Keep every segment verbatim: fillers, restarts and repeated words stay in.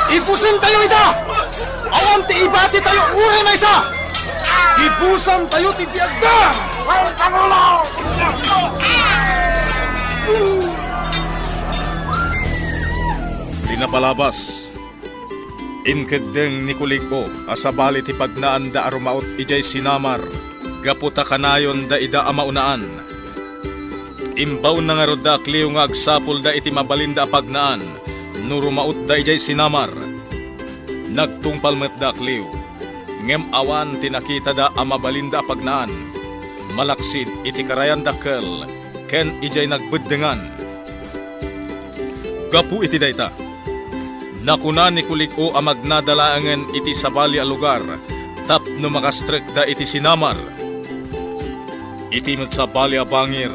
Ibusentayo ida! Awan ti ibatitayo uray maysa! Ibusantayo ti biagda! Ti napalabas, inkeddeng ni Kulig-o a sabali ti pagnaanda a rumaut idiay sinamar gapu ta kanayon da ida a maunaan. Imbaonna ngarud da a Cleo nga agsapulda iti mabalinda a pagnaan no rumautda idiay sinamar. Nagtungpal met da a Cleo, ngem awan ti nakitada a mabalinda a pagnaan, malaksid iti karayan dakkel ken idiay nagbeddengan. Gapu iti dayta, nakuna ni Kulig-o a magnada laengen iti sabali a lugar tapno makastrekda iti sinamar. Iti met sabali a bangir,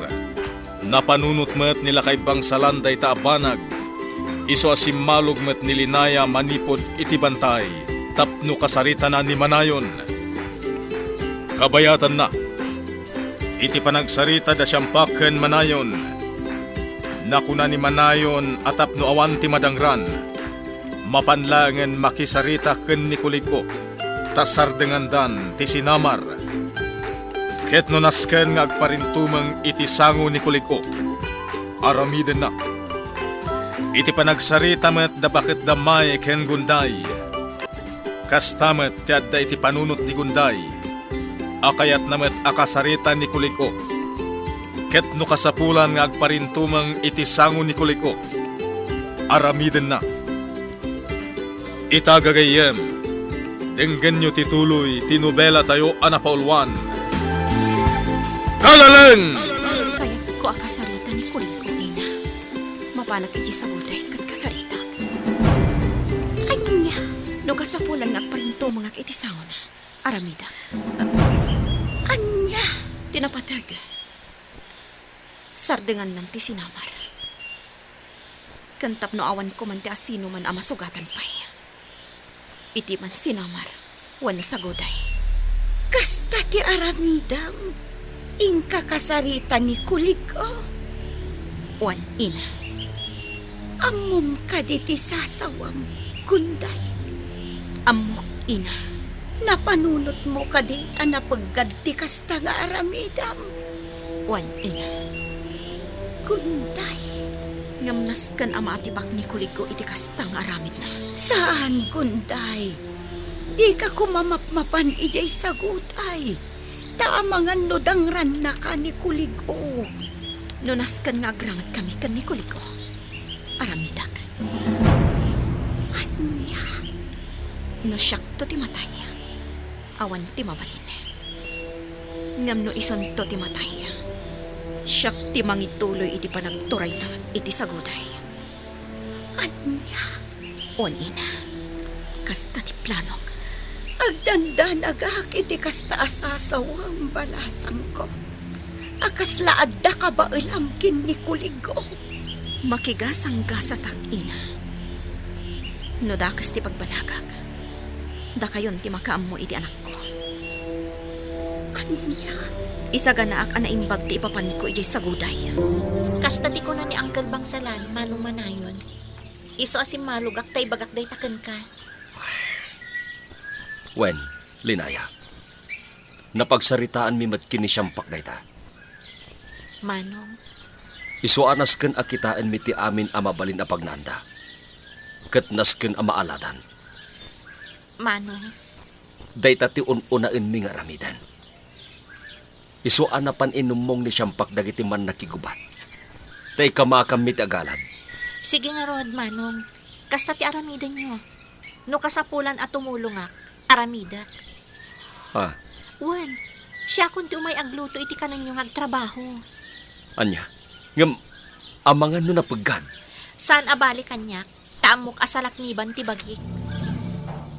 napanunot met ni lakay Bangsalan dayta a banag, isu a simmalog met ni Linaya manipud iti bantay tapno kasaritana ni Manayon. Kabayatanna, iti panagsarita da Siampak ken Manayon, nakuna ni Manayon a tapno awan ti madangran, mapan laengen makisarita ken ni Kulig-o, ta sardengandan ti sinamar. Ket no nasken nga agparintumeng iti sango ni Kulig-o, aramidenna. Iti panagsarita met da baket da May ken Gunday, kasta met ti adda iti panunot ni Gunday, a kayatna met a kasarita ni Kulig-o. Ket no kasapulan nga agparintumeng iti sango ni Kulig-o, aramidenna. Ita, gagayyem, denggenyo ti tuloy ti nobelatayo a napauluan. Kalaleng! Kayatko a kasarita ni Kulig-o, ina. Mapanak iti saguday ket kasaritak. Ania? No kasapulan nga agparintumengak iti sangona, aramidak. Ania? Ti napateg, sardengannan ti sinamar. Ken tapno awan ko man ti asinoman a masugatan pay iti man sinamar wenno saguday. Kasta ti aramidem, inka kasarita ni Kulig-o. Wen, ina. Ammom kadi ti sasawam, Gunday? Ammok, ina. Napanunotmo kadi a napeggad ti kasta nga aramidem? Wen, ina. Gunday. Ngem nasken a maatibak ni Kulig-o iti kasta nga aramidna. Saan, Gunday. Dika koma mapmapan idiay saguday. Ta amangan no dangrannaka ni Kulig-o. No nasken nga agrangetkami ken ni Kulig-o, aramidak. Ania? No siakto ti matay, awan ti mabalin. Ngem no isunto ti matay, siak ti mangituloy iti panagturayna iti saguday. Ania? Wen, ina, kasta ti planok. Agdandanagak iti kasta a sasawem, balasangko, a kasla adda kabaelam ken ni Kulig-o. Makigasanggasatak, ina. No dakes ti pagbanagak, dakayon ti makaammo iti anakko. Ania? Isaganaak a naimbag ti ipapanko idiay saguday. Kasta ti kuna ni Uncle Bangsalan, Manong Manayon. Isu a simmalogak ta ibagak dayta kenka. Wen, Linaya, napagsaritaanmi met ken ni Siampak dayta. Manong. Isu a nasken a kitaenmi ti amin a mabalin a pagnaanda, ket nasken a maaladan. Manong. Dayta ti un-unaenmi nga aramiden. Isu a napan inummong ni Siampak dagiti mannakigubat, ta ikamakammi ti agalad. Sige ngarud, Manong. Kasta ti aramidenyo. No kasapulan a tumulongak, aramidek. Ha? Wen, siakon ti umay agluto iti kanenyo nga agtrabaho. Ania? Ngem, amangan no napeggad? Saan a bale kaniak, ta ammok a salakniban ti bagik.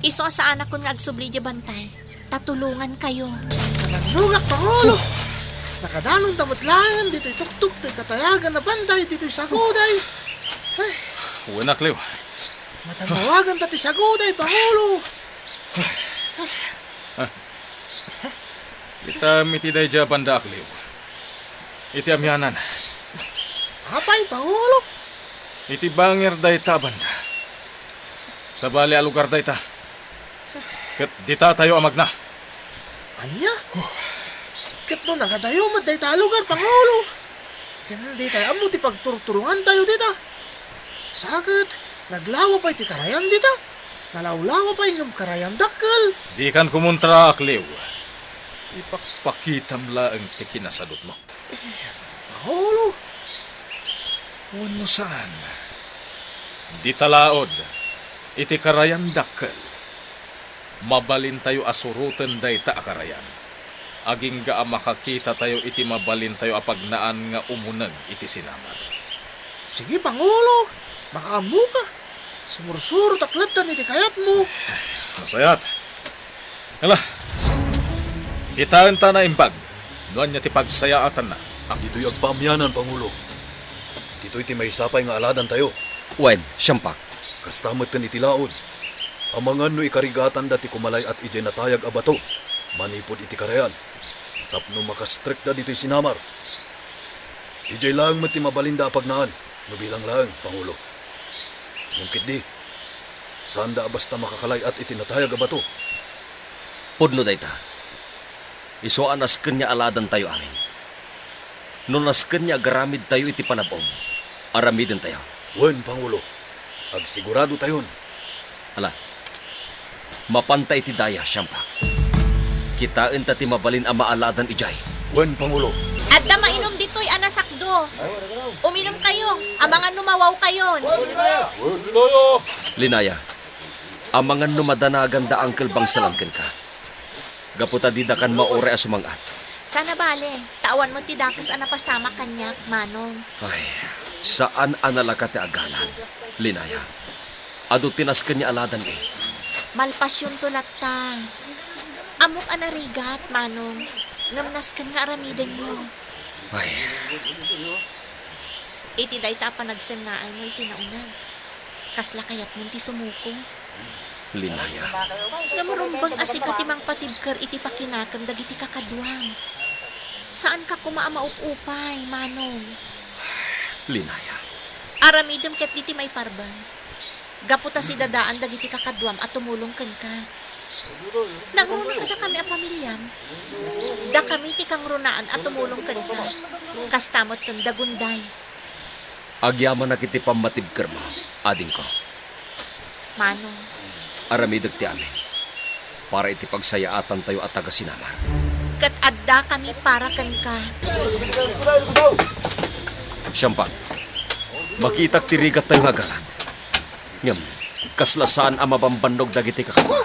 Isu a saanakon nga agsubli idiay bantay, ta tulongankayo. Nabannogak, Pangulo! Nakadanonta met laeng ditoy tuktok toy katayagan a bantay ditoy saguday. Ay. Wen, Cleo. Matanawaganta ti saguday, Pangulo! Ah. Itam iti daydiay a banda, Cleo. Iti amianan. Apay, Pangulo? Iti bangir dayta a banda. Sabali a lugar dayta. Ket ditatayo a magna. Ania? Ket no nagadayo met dayta a lugar, Pangulo, ken ditay ammo ti pagturturongantayo dita. Sa ket naglawa pay ti karayan dita. Nalawlawa pay ngem karayan dakkel. Dikan kumontra, Akliw. Ipakpakitam laeng ti kinasadutmo. Pangulo. Wenno saan? Dita laod, iti karayan dakkel, mabalintayo a suroten dayta a karayan, agingga a makakitatayo iti mabalintayo a pagnaan nga umuneg iti sinamar. Sige, Pangulo. Makaammoka. Sumursurotak latta iti kayatmo. Masayat. Ala, kitaenta a naimbag no ania ti pagsayaatanna. Ditoy agpaamianan, Pangulo. Ditoy ti maysa pay nga aladantayo. Wen, siampak. Kasta metten iti laod. Amangan no ikarigatanda ti kumalay-at idiay natayag a bato manipud iti karayan tapno makastrekda ditoy sinamar. Idiay laeng met ti mabalinda a pagnaan no bilang laeng, Pangulo. Ngem ketdi, saanda a basta makakalay-at iti natayag a bato. Pudno dayta. Isu a nasken nga aladantayo amin. No nasken nga agaramidtayo iti palab-og, aramidentayo. Wen, Pangulo. Agsiguradotayon. Ala, mapanta iti daya, siampak. Kitaenta ti mabalin a maaladan idiay. Wen, Pangulo. Adda mainum ditoy a nasakdo. Uminumkayo, amangan no mawawkayon. Linaya, amangan no madanagan da Uncle Bangsalan kenka. Gapu ta didakan mauray a sumang-at. Saan a bale, ta awan met ti dakes a napasamak kaniak, Manong. Ay, saan a nalaka ti agalad, Linaya. Adu ti nasken nga aladanmi. Malpasionto latta. Ammok a narigat, Manong, ngem nasken nga aramidenyo. Ay. Iti dayta a panagsennaaymo iti nauneg, kasla kayatmon ti sumuko. Linaya. Ngem rumbeng a sika ti mangpatibker iti pakinakem dagiti kakaduam. Saanka koma a maup-upay, Manong. Linaya. Aramidem ketdi ti maiparbeng. Gapu ta sidadaan dagiti kakaduam a tumulong kenka. Nangruna kadakami a pamiliam. Dakami ti kangrunaan a tumulong kenka. Kasta metten da Gunday. Agyamanak iti pammatibkermo, adingko. Manong. Aramidek ti amin para iti pagsayaatantayo a taga-sinamar. Ket addakami para kenka. Siampak, makitak ti rigattayo nga agalad. Ngem, kasla saan a mabambannog dagiti kakadua.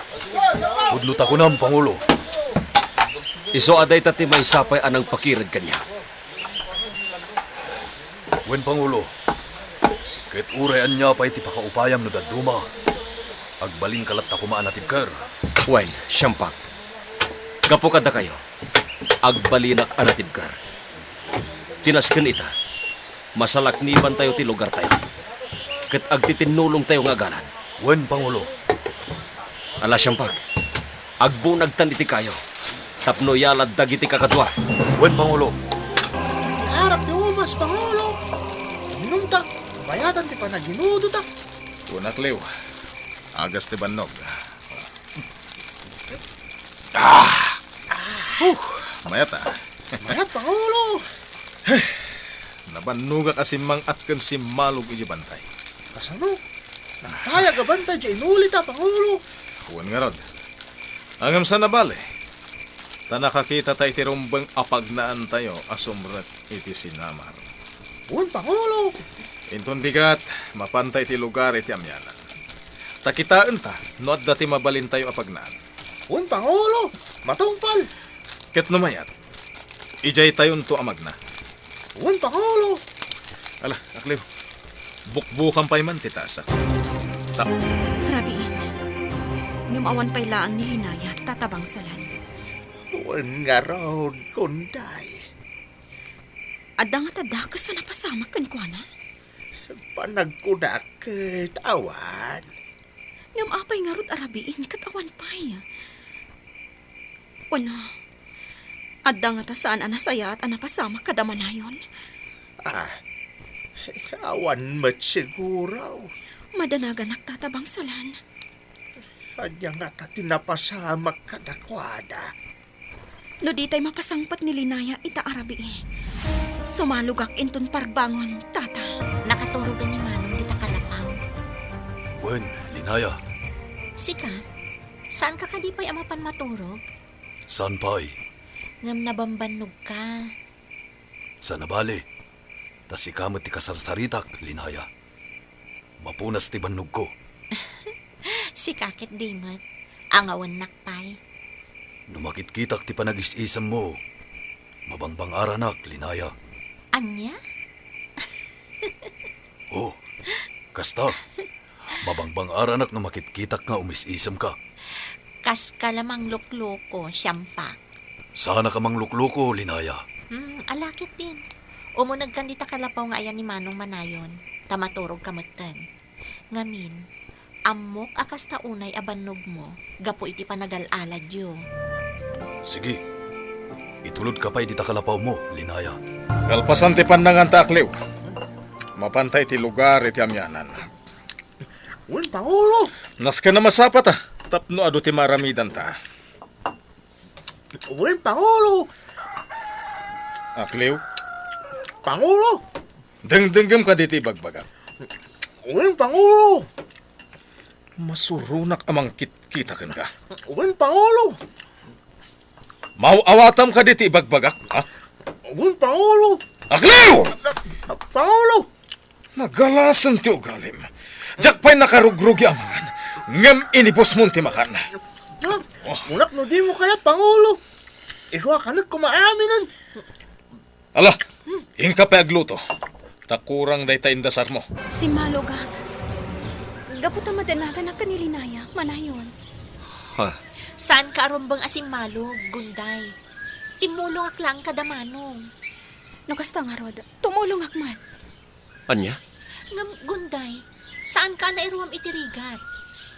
Pudno ta kunam, Pangulo. Isu a dayta ti maysa pay a nangpakired kaniak. Wen, Pangulo, ket uray ania pay ti pakaupayam no dadduma, agbalinka latta koma a natibker. Wen, siampak. Gapu kadakayo, agbalinak a natibker. Ti nasken ita, masalaknibantayo ti lugartayo, ket agtitinnulongtayo nga agalad. Wen, Pangulo. Ala, siampak, agbunagtan iti kayo tapno yalad dagiti kakadua. Wen, Pangulo. Ti arak ti ubas, Pangulo. Inumta, bayatan ti panaginudota. Kunak, Leo, agas ti bannog. Ah! Huh, mayat, ah. Mayat, Pangulo. Nabannogak a simmang-at ken simmalog iti bantay. Kasano? Nagtayag a bantay diay inulita, Pangulo. Wen ngarud. Ngem saan a bale, ta nakakitata iti rumbeng a pagnaantayo a sumrek iti sinamar. Wen, Pangulo. Inton bigat, mapanta iti lugar iti amianan. Ta kitaenta no adda ti mabalintayo a pagnaan. Wen, Pangulo, matungpal. Ket no mayat, idiay tayonto a magna. Wen, Pangulo. Ala, Akliw, bukbukan pay man ti tasa. Ta- Rabiin, ngem awan pay laeng ni Linaya, Tata Bangsalan. Wen ngarud, Gunday. Adda ngata dakes a napasamak kenkuana? Panagkunak ket awan. Ngem apay ngarud a rabiin ket awan pay? Wenno, adda ngata saan a nasayaat a napasamak kada manayon? Ah, Awan met siguro. Madanaganak, Tata Bangsalan. Ania ngata ti napasamak kadakuada? No ditay mapasangpet ni Linaya ita a rabii, sumalogak inton parbangon, Tata. Nakaturogen ni Manong dita kalapaw. Wen, Linaya. Sika, saanka kadi pay a mapan maturog? Saan pay? Ngem nabambannogka. Saan a bale, ta sika met ti kasarsaritak, Linaya. Mapunas ti bannogko. Sika ketdi met, angawennak pay. No makitkitak ti panagis-isemmo, mabangbang-aranak, Linaya. Ania? Oh, kasta. Mabangbang-aranak no makitkitak nga umis-isemka. Kaska la manglukloko, siampak. Saanka manglukloko, Linaya. Hmm, ala ketdin. Umunegkan dita kalapaw nga ayan ni Manong Manayon, ta maturogka metten. Ngamin, ammok a kasta unay a bannogmo gapu iti panagal-aladyo. Sige, itulodka pay dita kalapawmo, Linaya. Kalpasan ti pannanganta, Akliw, mapanta iti lugar iti amianan. Wen, Pangulo! Nasken a masapata tapno adu ti maaramidanta. Wen, Pangulo! Akliw? Pangulo! Dengdengngem kadi ti ibagbagak? Wen, Pangulo! Masuronak a mangkitkita kenka. Wen, Pangulo! Maaw-awatam kadi ti ibagbagak, ha? Wen, Pangulo! Akliw! Pangulo! Nagalasen ti ugalim. Diak pay nakarugrugi a mangan, ngem inibusmon ti makan. Ha? Kunak no dimo kayat, Pangulo. Isu a kanek koma aminen. Ala, inka pay agluto. Ta kurang dayta indasarmo. Simmalogak. Gapu ta madanaganak ken ni Linaya, Manayon. Ha? Saanka a rumbeng a simmalog, Gunday. Immulongak laeng kada Manong. No kasta ngarud, tumulongak met. Ania? Ngem, Gunday, saanka a nairuam iti rigat?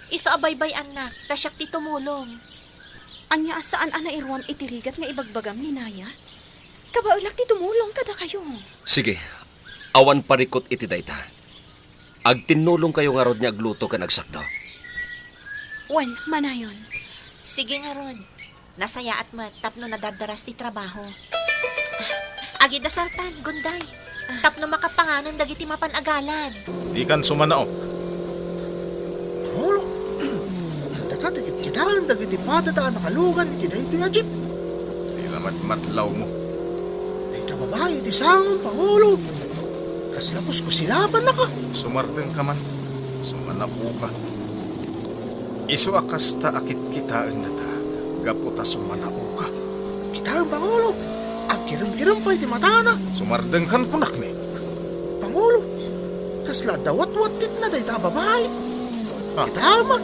Isu a baybay-annak, ta siak ti tumulong. Ania a saan a nairuam iti rigat nga ibagbagam, Linaya? Kabaelak ti tumulong kadakayo. Sige, awan parikut iti dayta. Agtinnulongkayo ngarud nga agluto ken agsakdo. Wen, Manayon. Sige ngarud. Nasayaat met tapno nadardaras ti trabaho. Agidasaltan, Gunday. Tapno makapanganen dagiti mapan a galad. Dikan sumanaok. Pangulo, data ti kitkitaen dagiti padada a nakalugan iti daytoy a jeep. Ti la madmadlawmo. Dayta babai iti sangom, Pangulo. Kasla kuskusilapannaka. Sumardengka man. Sumanaoka. Isu a kasta a kitkitaendata gapu ta sumanaoka. Kitaem, Pangulo, agkiremkirem pay ti matana. Sumardengkan kunakmi. Pangulo, kasla adda watwattitna dayta a babai. Ah. Kitaem, a.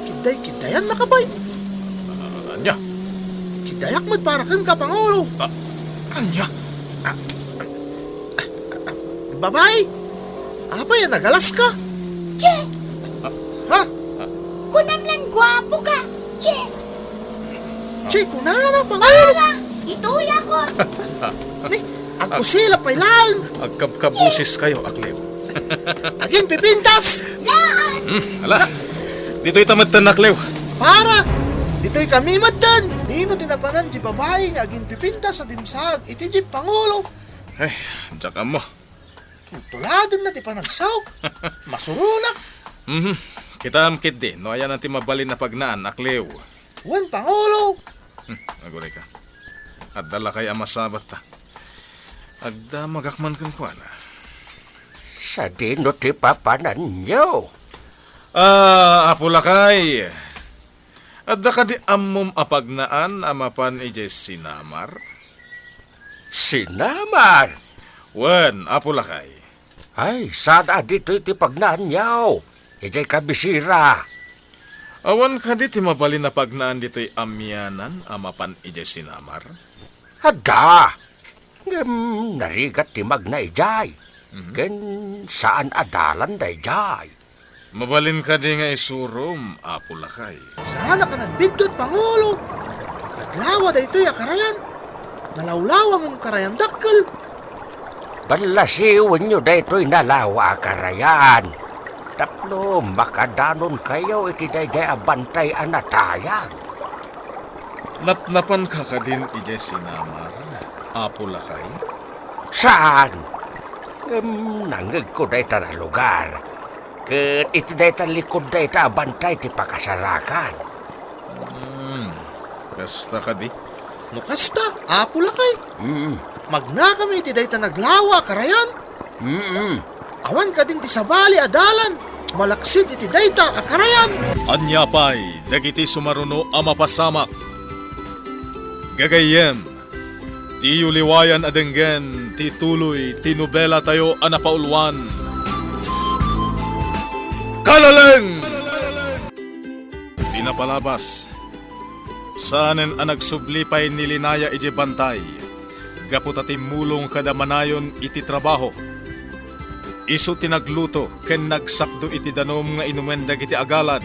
Kiddaykiddayannaka pay. Ah, ania? Kiddayak met para kenka, Pangulo. Ah, ania? Ah, ah, ah, ah, babai? Apay a nagalaska? Che! Ha? Kunam lan guapo ka, che! Che, kunana, Pangulo. Para, ituya ko. Ni, agkusila pay laeng. Agkabkabusis kayo, Akliw. Agin pipintas. Yaan! Hmm, ala. Ditoy ta metten, Akliw. Para, ditoy kami metten. Nino ti napanan ti babai nga agin pipintas a dimsaag iti jeep, Pangulo? Ay, diak ammo. Tultuladenna ti panagsaok. Masuronak. Mhm. Kitaem ketdi no ayan ti mabalin a pagnaan, Akliw. Wen, Pangulo. Hmm, aguray ka. Adda lakay a masabat ta. Agdamagak man kenkuana. Sadino ti papananyo? Ah, Apo Lakay. Adda kadi ammom a pagnaan a mapan idiay sinamar? Sinamar? Wen, Apo Lakay. Ay, saan a ditoy ti pagnaanyo? Idiay kabisera. Awan kadi ti mabalin a pagnaan ditoy amianan a mapan idiay sinamar? Adda. Ngem narigat ti magna idiay. Mhm. Ken saan a dalan daydiay. Mabalin kadi nga isurom, Apo Lakay? Saanak a nagbiddut, Pangulo. Naglawa daytoy a karayan. Nalawlawa ngem karayan dakkel. Ballasiwenyo daytoy nalawa a karayan tapno makadanonkayo iti daydiay a bantay a natayag. Napnapanka kadin idiay sinamar, Apo Lakay? Saan. Ngem nangngegko dayta a lugar, ket iti dayta likud dayta a bantay ti pakasarakan. Hmm, kasta kadi? No kasta, Apo Lakay. Mm. Magnakami iti dayta naglawa a karayan. Mm. Awan kadin ti sabali a dalan malaksid iti dayta a karayan. Ania pay dagiti sumaruno a mapasamak? Gagayyem, diyo liwayan a denggen ti tuloy ti nobelatayo a napauluan. Kalaleng! Ti napalabas, saanen a nagsubli pay ni Linaya idiay bantay gapu ta timmulong kada Manayon iti trabaho. Isu ti nagluto ken nagsakdo iti danum nga inumen dagiti agalad.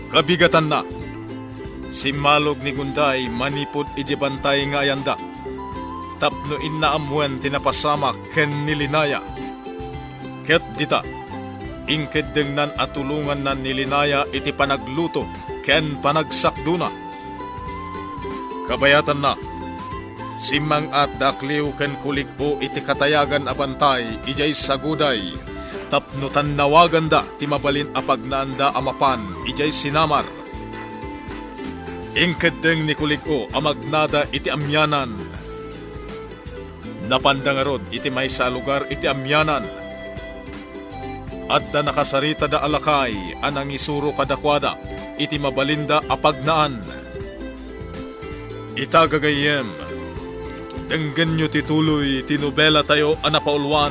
Kabigatanna, simmalog ni Gunday manipud idiay bantay nga ayanda tapno inna ammoen ti napasamak ken ni Linaya. Ket dita, inkeddengnan a tulonganna ni Linaya iti panagluto ken panagsakdona. Kabayatanna, simmang-at da Akliw ken Kulig-o iti katayagan a bantay idiay Saguday tapno tannawaganda ti mabalin a pagnaanda a mapan idiay sinamar. Inkeddeng ni Kulig-o a magnada iti amianan. Napanda ngarud iti maysa a lugar iti amianan. Adda nakasaritada a lakay a nangisuro kadakuada iti mabalinda a pagnaan. Ita, gagayyem, denggenyo ti tuloy ti nobelatayo a napauluan.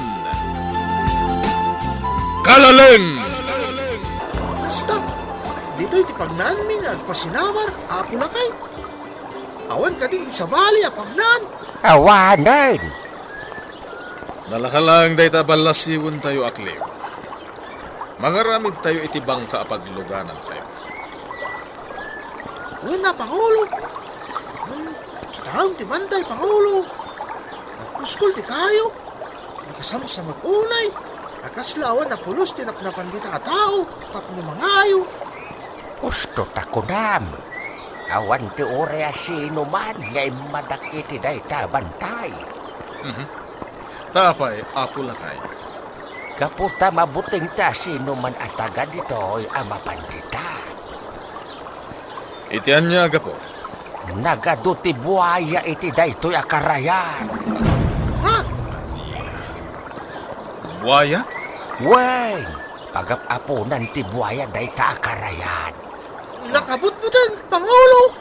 Kalaleng! Kasta, ditoy ti pagnaanmi nga agpasinamar, Apo Lakay. Awan kadin ti sabali a pagnaan. Awanen. Nalaka laeng dayta a ballasiwentayo, Akliw. Mangaramidtayo iti bangka a pagluganantayo. Wen a, Pangulo. Hmm, kitaem ti bantay, Pangulo. Nagkuskol ti kayo. Nakasamsamek unay a kasla awan a pulos ti napnapan dita a tao tapno mangayo. Husto ta kunam, awan ti uray a sinuman nga immadak iti dayta a bantay. Mhm. Ta apay, Apo Lakay? Gapu ta mabuteng ti asinoman a taga ditoy a mapan dita. Iti ania a gapu? Nagadu ti buaya iti daytoy a karayan. Ha? Buaya? Wen, pagap-apunan ti buaya dayta a karayan. Nakabutbuteng, Pangulo!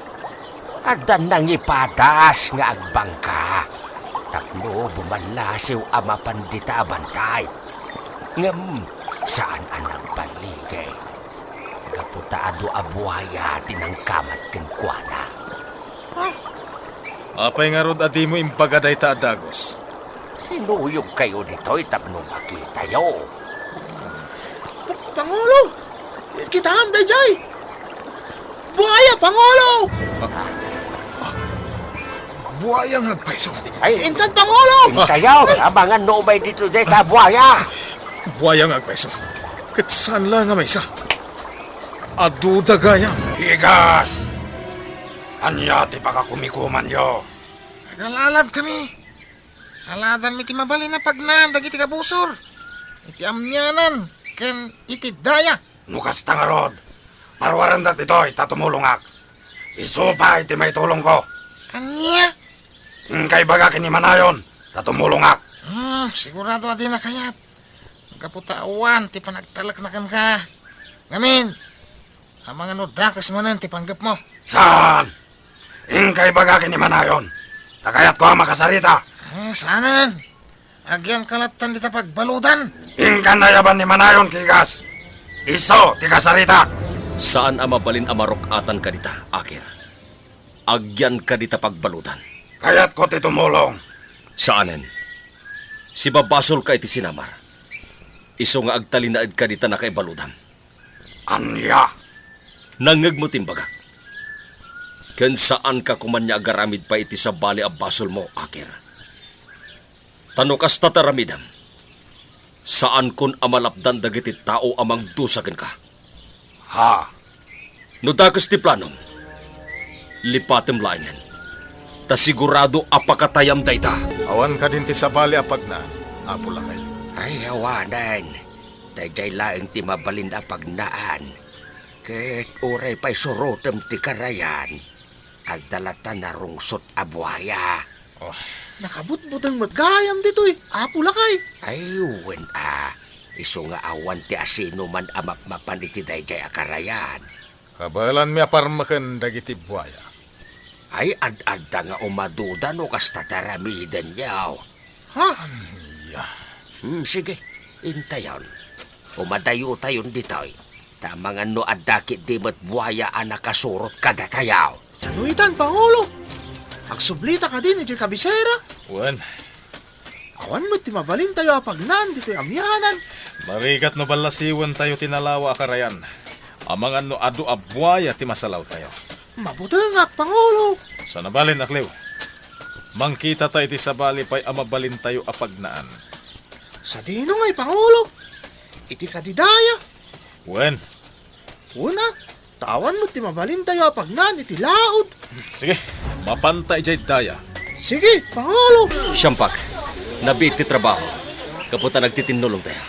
Adda nangipadas nga agbangka tapno bumallasiw a mapan dita a bantay. Ngem saan a nagballige gapu ta adu a buaya ti nangkamat kenkuana. Ah, apay ngarud a dimo imbaga dayta a dagus? Tinuyogkayo ditoy tapno makitayo. Pa-, Pangulo! Kitaem daydiay! Buaya, Pangulo! Ah, ah, buaya nga agpayso. Ay, intan, Pangulo! Intayo, abangan no umay ditoy dayta a buaya. Buaya nga agpayso. Ket saan la nga maysa? Adu da gayam. Higas! Ania ti pakakumikumanyo? Agalaladkami. Aladanmi ti mabalin a pagnaan dagiti kabusor iti amianan ken iti daya. No kasta ngarud, paruarenda ditoy ta tumulongak. Isu pay ti maitulongko. Ania? Inka ibaga ken ni Manayon ta tumulongak. Hmm, sigurado a dina kayat. Gapu ta awan ti panagtalekna kenka. Ngamin, amangan no dakes manen ti panggepmo. Saan? Inka ibaga ken ni Manayon ta kayatko a makasarita. Ah, saanen. Agyanka lattan dita pagbaludan. Inka nayaban ni Manayon, Higas. Isu ti kasaritak. Saan a mabalin a maruk-atan kadita, Akir. Agyanka dita pagbaludan. Kayatko ti tumulong. Saanen. Sibabasolka iti sinamar. Isu nga agtalinaedka dita nakaibaludam. Ania? Nangngegmo ti imbagak. Ken saanka koman nga agaramid pay iti sabali a basolmo, Akir. Ta no kasta ti aramidem, saankon a malapdan dagiti tao a mangdusa kenka. Ha? No dakes ti planom, lipatem laengen, ta sigurado a pakatayam dayta. Awan kadin ti sabali a pagnaan, Apo Lakay? Ay, awanen. Daydiay laeng ti mabalin a pagnaan. Ket uray pay surotem ti karayan, adda latta narungsot a buaya. Oh. Nakabutbuteng met gayam ditoy, Apo Lakay. Ay, wen a. Isu nga awan ti asinoman a mapmapan iti daydiay a karayan. Kabaelanmi a parmeken dagiti buaya. Ay, ad-adda nga umaduda no kasta ti aramidenyo. Ha? Ania? Hmm, sige, intayon. Umadayotayon ditoy. Ta amangan no adda ketdi met buaya a nakasurot kadatayo. Diay no itan, Pangulo? Agsublita kadin idiay kabisera? Wen. Awan met ti mabalintayo a pagnaan ditoy amianan. Marigat no ballasiwentayo ti nalawa a karayan. Amangan no adu a buaya ti masalawtayo. Mabutengak, Pangulo. Saan a bale, Akliw. Mangkitata iti sabali pay a mabalintayo a pagnaan. Sadino ngay, Pangulo? Iti kadi daya? Wen. Wen a, ta awan met ti mabalintayo a pagnaan iti laud. Sige, mapanta idiay daya. Sige, Pangulo. Siampak, nabiit ti trabaho. Gapu ta nagtitinnolongtayo.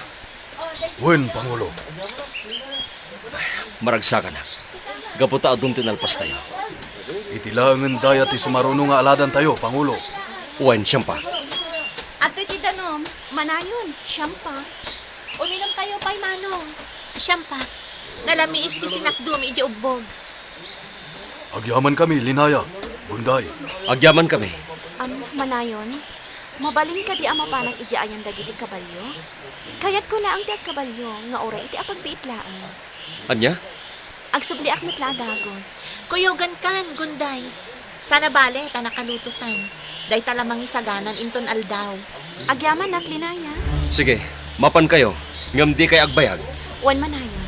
Wen, Pangulo. Maragsakanak. Gapu ta adun ti nalpastayo. Iti laengen daya ti sumaruno nga aladantayo, Pangulo. Wen, siampak. Adtoy ti danum, manayon, siampak. Uminumkayo pay, Manong. Siampak. Nalamiis ti sinakdom idiay ubbog. Agyamankami, Linaya, Gunday. Agyamankami. Am, manayon, mabalin kadi a mapanak idiay ayan dagiti kabalio? Kayatko laeng ti agkabalio, nga uray iti apagbiit laeng. Ania? Agsubliak met la a dagus. Kuyogankan, Gunday. Saan a bale ta nakalutotan. Dayta la mangisaganan inton aldaw. Agyamanak, Linaya. Sige, mapankayo, ngem dikay agbayag. Wen, manayon.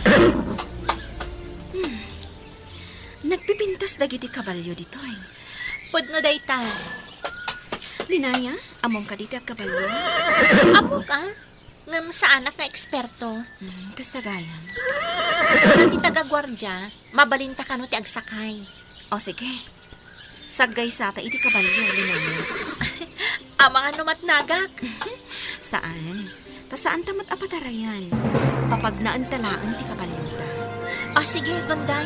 Hmm. Nagpipintas dagiti kabalio ditoy. Pudno dayta. Linaya, ammom kadi ti agkabalio? Ammok a, ngem saanak nga eksperto. Hmm, kasta gayam. Kuna ti taga-guardia, mabalinta kano ti agsakay. O, sige. Saggaysata iti kabalio, Linaya. Amangan no matnagak. Saan. Ta saanta met a patarayan. Papagnaenta laeng ti kabaliota. O, sige, Gunday.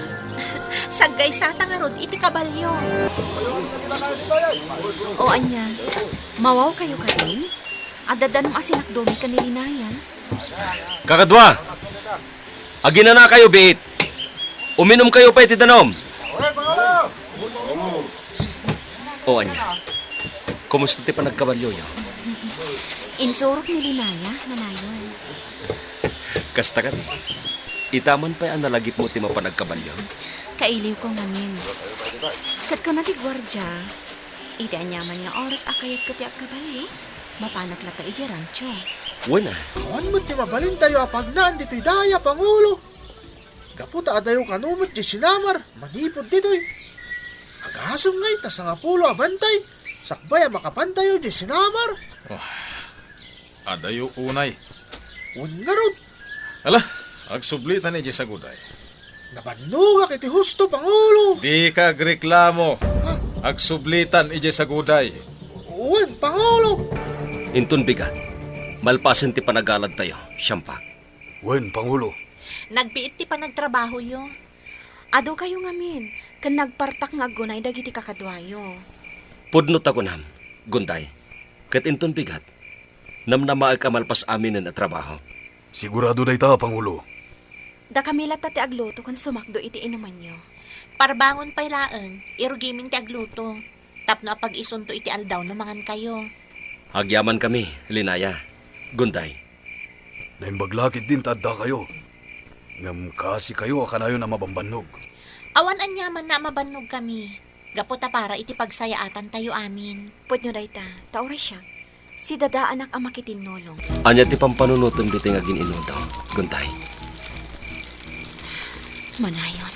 Saggaysata ngarud iti kabalio. O, ania? Mawawkayo kadin? Adda danum a sinakdomi ken ni Linaya. Kakadua! Aginanakayo, biit. Uminumkayo pay ti danum. O, ania? Kumusta ti panagkabalioyo? Insurok ni Linaya, manayon. Kasta kadi. Ita man pay a nalagipmo ti mapan agkabalio? Kailiwko ngamin. Ket kuna ti guardia, iti aniaman nga oras a kayatko ti agkabalio, mapanak latta idiay rancho. Wen a. Awan met ti mabalintayo a pagnaan ditoy daya, Pangulo. Gapu ta adayo kano met diay sinamar manipud ditoy. Agasem ngay ta sangapulo a bantay sakbay a makapantayo diay sinamar. Ah, adayo unay. Wen ngarud. Ala, agsublitan idiay saguday. Nabannogak iti husto, Pangulo. Dika agreklamo. Ha? Agsublitan idiay saguday. Wen, Pangulo. Inton bigat, malpasen ti panagaladtayo, siampak. Wen, Pangulo. Nagbiit ti panagtrabahoyo. Adukayo ngamin, ken nagpartak nga aggunay dagiti kakaduayo. Pudno ta kunam, Gunday, ket inton bigat, namnamaek a malpas aminen a trabaho. Sigurado dayta, Pangulo. Dakami latta ti agluto ken sumakdo iti inumanyo. Parbangon pay laeng, irugimin ti agluto. Tapno apag-isunto iti aldaw no mangankayo. Agyamankami, Linaya. Gunday. Naimbag la ketdin ta addakayo. Ngem kaasikayo a kanayon a mabambannog. Awan aniamanna a mabannogkami, gapu ta para iti pagsayaatantayo amin. Pudno dayta, ta uray siak, sidadaanak a makitinnolong. Ania ti pampanunotem ditoy nga agin-inudom, Gunday? Manayon.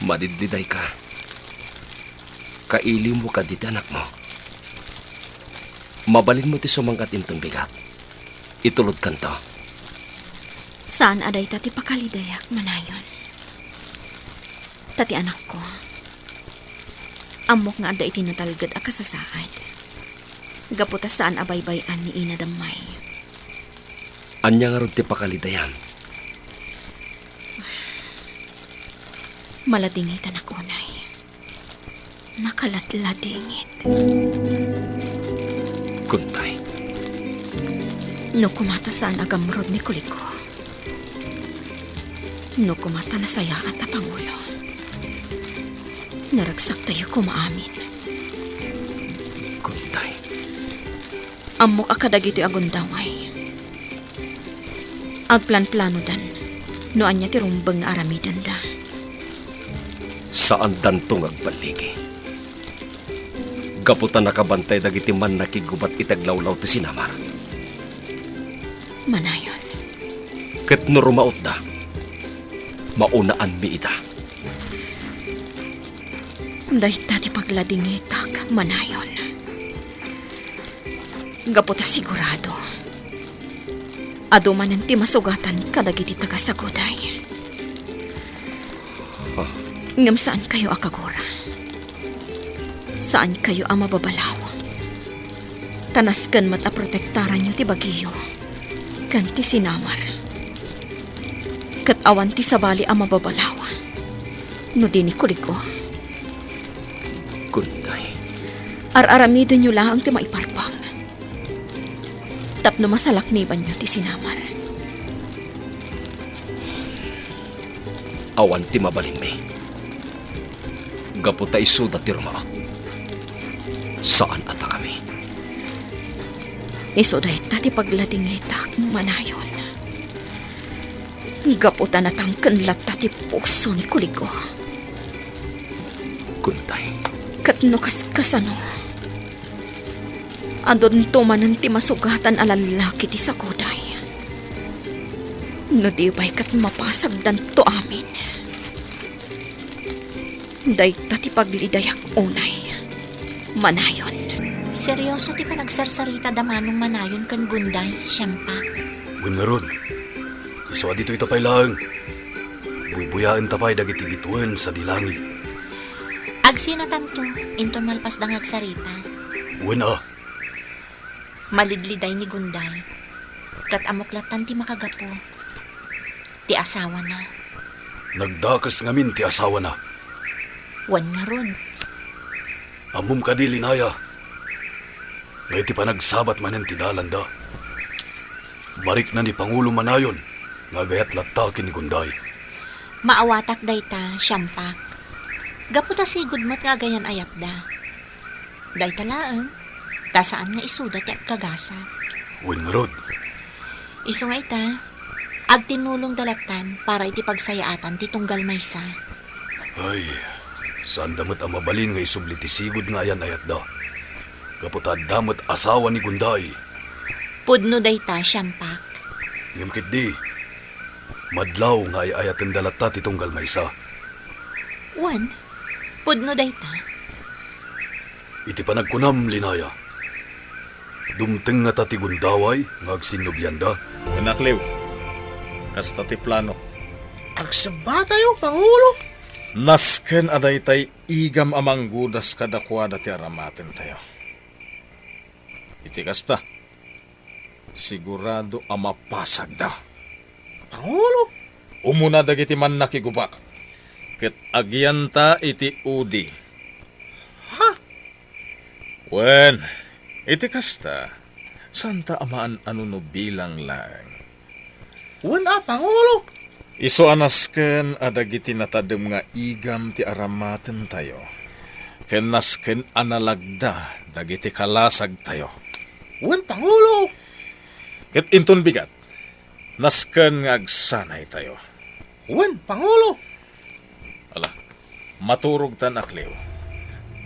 Madiddidayka. Kailiwmo kadi ti anakmo. Mabalinmo ti sumangkat inton bigat. Itulodkanto. Saan a dayta ti pakalidayak, manayon. Ta ti anakko, ammok nga adda iti natalged a kasasaad. Gapu ta saan a baybay-an ni Ina Dammay. Ania ngarud ti pakalidayam? Maladingitanak unay. Nakaladladingit. Kuntay. No kumata saan a gamrud ni Kuliko. No kumata nasayaat a pangulo. Naragsaktayo koma amin. Kuntay. Ammok a kadagitoy a gundaway, agplanplanodan no ania ti rumbeng nga aramidenda. Saandanto nga agballigi. Gapu ta nakabantay dagiti mannakigubat iti aglawlaw ti sinamar. Manayon. Ket no rumautda, maunaanmi ida. Dayta ti pagladingitak, manayon. Gapu ta sigurado, adu manen ti masugatan kadagiti taga-Saguday. Ngem saankayo a kagura. Saankayo a mababalaw. Ta nasken met a protektaranyo ti bagiyo ken ti sinamar. Ket awan ti sabali a mababalaw no di ni Kuliko. Kuntay. Ar-aramidenyo laeng ti maiparpang tapno masalaknibanyo ti sinamar. Awan ti mabalinmi. Gapu ta isuda ti rumaut. Saan a ta kami. Isu dayta ti pagladingitak, manayon. Gapu ta natangken latta ti puso ni Kuliko. Kuntay. Ket no kaskasano, adunto manen ti masugatan a lallaki ti Saguday. No di pay ket mapasagdanto amin. Dayta ti paglidayak unay, manayon. Serioso ti panagsarsarita da manong manayon ken Gunday, Siampak. Wen ngarud, isu a ditoy ta pay laeng. Buybuyaenta pay dagiti bituen sadi langit. Agsinatanto, inton malpasda nga agsarita. Wen a. Malidliday ni Gunday. Ket ammok lattan ti makagapu. Ti asawana. Nagdakes ngamin ti asawana. Wen ngarud. Ammom kadi, Linaya, nga iti panagsabat manen ti dalanda, marikna ni Pangulo manayon nga agayat latta ken ni Gunday. Maawatak dayta, Siampak. Gapu ta sigud met nga agayan-ayatda. Dayta laeng, ta saan nga isuda ti agkagasat. Wen ngarud. Isu nga ita, agtinnulongda lattan para iti pagsayaatan ti tunggal maysa. Ay, saanda met a mabalin nga isubli ti sigud nga ayan-ayatda. Gapu ta adda met asawa ni Gunday. Pudno dayta, Siampak. Ngem ketdi, madlaw nga ay-ayatenda latta ti tunggal maysa. Wen, pudno dayta. Iti panagkunam, Linaya, dumteng ngata ti gundaway nga agsinnobianda? Wen, Akliw, kasta ti planok. Agsebbatayo, Pangulo? Nasken a daytay igam a manggudas kadakuada ti aramatentayo. Iti kasta, sigurado a mapasagda. Pangulo? Umuna dagiti mannakigubat, ket agyanta iti udi. Ha? Wen, iti kasta, saanta a maan-ano no bilang laeng. Wen a, Pangulo. Isu a nasken a dagiti natadem nga igam ti aramatentayo, ken nasken a nalagda dagiti kalasagtayo. Wen, Pangulo. Ket inton bigat, nasken nga agsanaytayo. Wen, Pangulo. Ala, maturogtan, Akliw,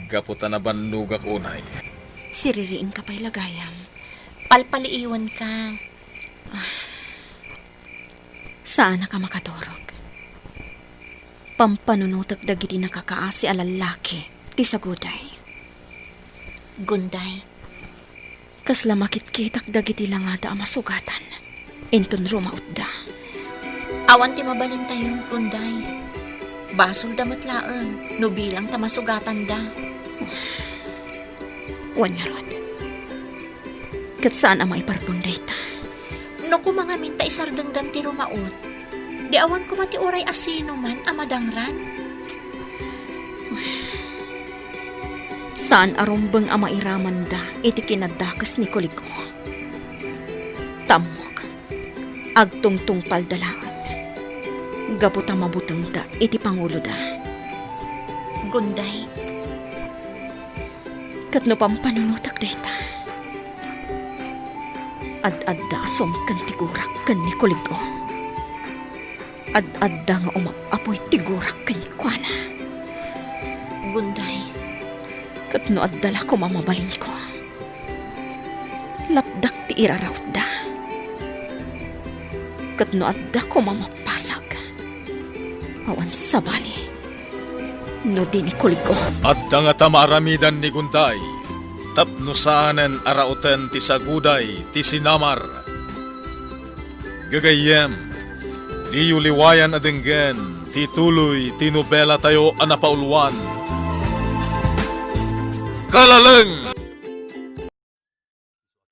gapu ta nabannogak unay. Siririingka pay la gayam. Palpaliiwanka. Saanaka makaturog. Pampanunotek dagiti nakakaasi a lallaki ti Saguday. Gunday, Kasla makitkitak dagiti langada a masugatan. Inton rumautda. Awan ti mabalintayo, Gunday. Basolda met laeng no bilang ta masugatanda. Wen ngarud, ket saan a maiparbeng dayta. No koma ngamin ta isardengdan ti rumaut, di awan koma ti uray a sinoman a madangran. Saan a rumbeng a mairamanda iti kinadakes ni Kuligo. Tammok, agtungtungpalda laeng, gapu ta mabutengda iti panguloda. Gunday. Ket no pampanunotek dayta, ad-adda a sumken ti gurak ken ni Kuligo. Ad-adda nga umap-apoy ti gurak kenkuana. Gunday. Ket no adda la koma mabalinko, lapdak ti irarautda. Ket no adda koma mapasag, awan sabali no di ni Kuligo. Adda ngata maaramidan ni Gunday tapno saanen a rauten ti saguday ti sinamar. Gagayyem, diyo liwayan a denggen ti tuloy ti nobelatayo a napauluan. Kalaleng!